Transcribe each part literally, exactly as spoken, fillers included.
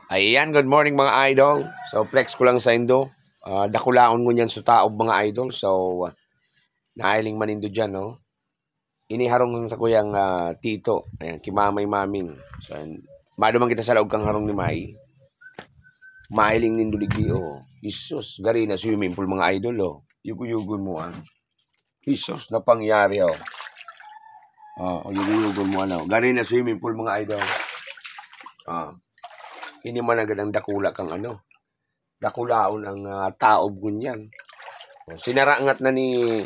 Ayan, good morning mga idol. So flex ko lang sa indo. Ah, dakulaon ngunyan sa taob mga idol. So ah, nahiling man indo dyan, no? Iniharong sa kuyang ah, tito. Ayan, kimamay maming. So ayan, maduman kita sa laog kang harong ni May. Mahiling nindo digdi, oh. Jesus, gari na swimming pool mga idol, oh. Yugo-yugon mo, ah. Jesus, napangyari, oh. Oh, yugo-yugon mo, ano. Gari na swimming pool mga idol. Ah. Ini man agad ang dakula kang ano. Dakulaon ang ah, taob ngunyan. Oh, sinarangat na ni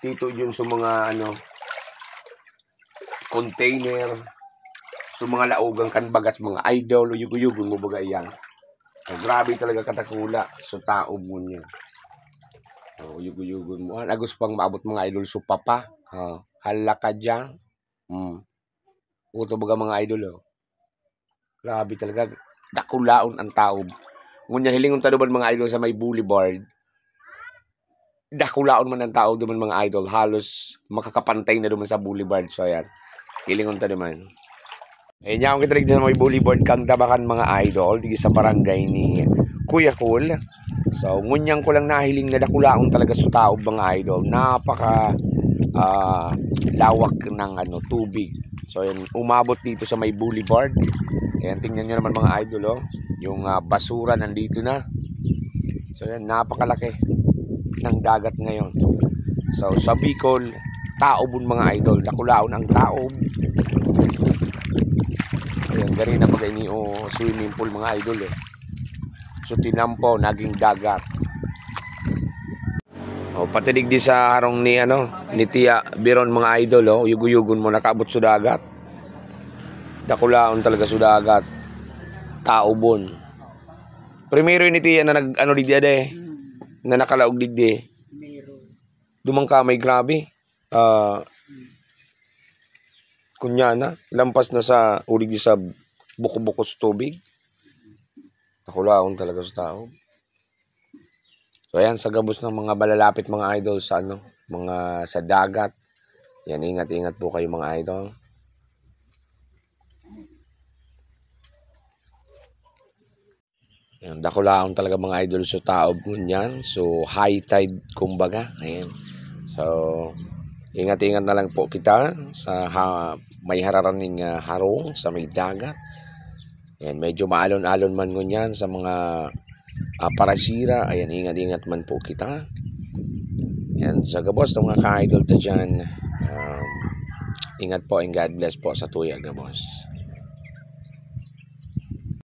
Tito Jun sa mga ano container, sa mga laogan kan bagas mga idol, uyog-uyogon mo baga iyan. So, grabe talaga katakula sa taob ngunyan. So, uyog-uyogon mo. An agos pang maabot mga idol sa papa. Oh, hala ka dyan. Mm. Uto baga mga idol, oh. Grabe talaga. Dakulaon ang taob. Ngunyan, hilingon ta duman mga idol sa may boulevard. Dakulaon man ang taob duman mga idol. Halos makakapantay na duman sa boulevard. So, ayan. Hilingon ta duman. Ayan, yaon kita digdi sa may boulevard kang Dabakan mga idol. Digdi sa barangay ni Kuya Cool. So, ngunyan ko lang nahiling na dakulaon talaga sa taob mga idol. Napaka ah, lawak ng ano, tubig. So, yan, umabot dito sa may boulevard. Ayan, tingnan nyo naman mga idol, oh. Yung ah, basura nandito na. So, yan, napakalaki ng dagat ngayon. So, sa Bicol, taobon mga idol. Dakulaon ang taob. Ayan, gari na baga ini, oh, swimming pool mga idol, eh. So, tinampo, naging dagat. O, pati digdi sa harong ni, ano, ni Tia Biron, mga idol, oh, uyog-uyogon mo, nakaabot sa dagat. Dakulaon talaga sa dagat. Taobon. Primero ni Tia na nag, ano, digdi, ade, na nakalaog digdi. Meron. Duman ka, may grabe. Ah, kunya na, lampas na sa, o digdi sa buko-buko sa tubig. Dakulaon talaga sa taob. So, ayan, sa gabos ng mga malalapit, mga idol, sa ano, mga sa dagat. Yan, ingat-ingat po kayo, mga idol. Yan, dakulaon talaga, mga idol, so taob ngunyan. So, high tide, kumbaga. Ayan. So, ingat-ingat na lang po kita sa ha-, may hararaning ah, harong sa may dagat. Ayan, medyo maalon-alon man ngunyan sa mga ah, parasira. Ayan, ingat-ingat man po kita. Ayan, sa gabos ng mga ka-idol ta dyan, um, ingat po and God bless po sa tuya gabos.